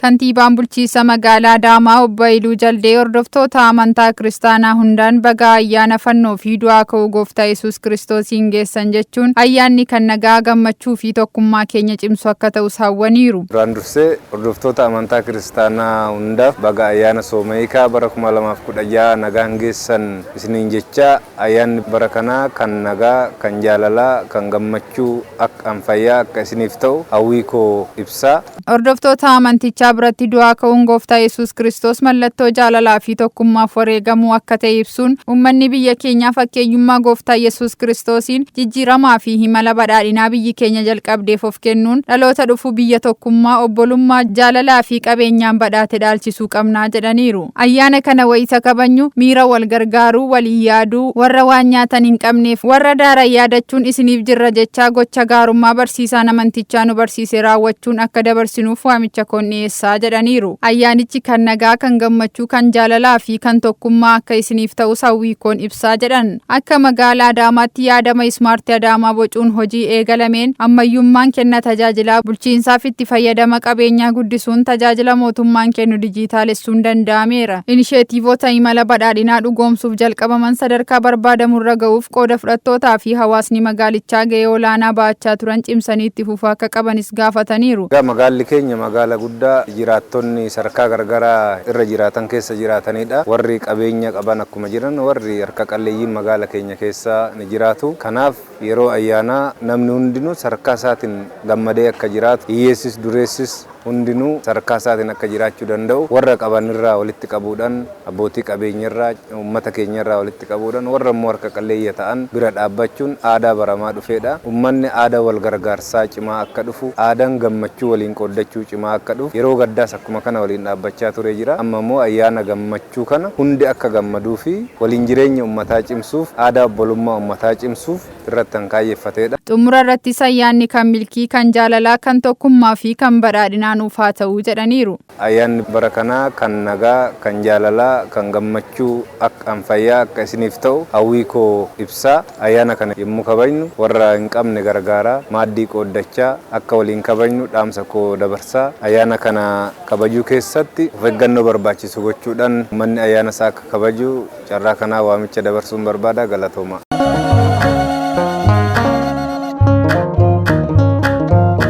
Kantiibaan bulchiinsa magaalaa Adaamaa Obbo Hayiluu Jaldee hordoftoota amantaa kiristaanaa hundaan baga ayyaana fannoo fi du'aa ka'uu Gooftaa Yesuus Kiristoosiin geessan jechuun, ayyaanni kan nagaa, gammachuu fi tokkummaa keenya cimsu akka ta'us hawwaniiru. Duraan dursee hordoftoota amantaa kiristaanaa hundaaf baga ayyaana sooma hiikaa bara 2016 nagaan geessan isiniin jechaa, ayyaanni bara kanaa kan nagaa, kan jaalalaa, kan gammachuu, akka fayyaa akka isiniif ta'u hawwii koo ibsaa. Hordoftoota amantichaa biratti du'aa ka'uun Gooftaa Yesuus Kiristoos mallattoo jaalalaa fi tokkummaaf wareegamuu akka ta'e ibsuun, uummanni biyya keenyaa fakkeenyummaa Gooftaa Yesuus Kiristoosiin jijjiiramaa fi imala badhaadhinaa biyyi keenya jalqabdeef of kennuun dhaloota dhufu biyya tokkummaa, obbolummaa, jaalalaa fi qabeenyaan badhaate dhaalchisuu qabnaa jedhaniiru. Ayyaana kana wayita kabajnu miira wal gargaaruu, walii yaaduu, warra waan nyaatan hin qabneef warra daaran yaadachuun, isiniif jirra jechaa gocha gaarummaa barsiisaan amantichaa nu barsiise raawwachuun akka dabarsinuuf waamicha koon dhiyeessaa jedhaniiru. Ayyaanichi kan nagaa, kan gammachuu, kan jaalalaa fi kan tokkummaa akka isiniif ta'us hawwii koon ibsaa jedhan. Akka magaalaa Adaamaatti yaadama Smart Adaamaa bocuun hojii eegalameen ammayyummaan kenna tajaajilaa bulchiinsaaf itti fayyadama qabeenyaa guddisuun tajaajila mootummaan kennu dijitaalessuun danda'ameera. Inisheetiivota imala badhaadhinaa dhugoomsuuf jalqabaman sadarkaa barbaadamurra ga'uuf qooda fudhattootaa fi hawaasni magaalichaa ga'ee olaanaa ba'achaa turan cimsanii itti fufuu akka qabanis gaafataniiru. Magaalli keenya magaala guddaa jiraattonni sadarkaa garagaraa irra jiraatan keessa jiraatanidha. Warri qabeenya qaban akkuma jiran, warri harka qalleeyyiin magaala keenya keessa ni jiraatu. Kanaaf yeroo ayyaanaa namni hundinuu sadarkaa isaatiin gammadee akka jiraatu, hiyyeessis dureessis hundinuu sadarkaa isaatiin akka jiraachuu danda'u, warra qabanirraa walitti qabuudhaan, abbootii qabeenyarraa, uummata keenyarraa walitti qabuudhaan, warra immoo harka qalleeyya ta'an bira dhaabbachuun aadaa baramaa dhufeedha. Uummanni aadaa wal gargaarsaa cimaa akka dhufu, aadaan gammachuu waliin qooddachuu cimaa akka dhufu, yeroo gaddaas akkuma kana waliin dhaabbachaa ture jira. Amma immoo ayyaana gammachuu kana hundi akka gammaduu fi waliin jireenya uummataa cimsuuf, aadaa obbolummaa uummataa cimsuuf irratti kan kaayyeeffatedha. Xumura irrattis ayyaanni kan milkii, kan jaalalaa, kan tokkummaa fi kan badhaadhinaa nuuf haa ta'u jedhaniiru. Ayyaanni bara kanaa kan nagaa, kan jaalalaa, kan gammachuu, akka fayyaa akka isiniif ta'u hawwii koo ibsaa. Ayyaana kana yommuu kabajnu warra hin qabne gargaaraa, maaddii qooddachaa akka waliin kabajnu dhaamsa koo dabarsaa. Ayyaana kana kabajuu keessatti of eeggannoo barbaachisu gochuudhaan uummanni ayyaana isaa akka kabaju carraa kanaa waamicha dabarsuun barbaada. Galatooma.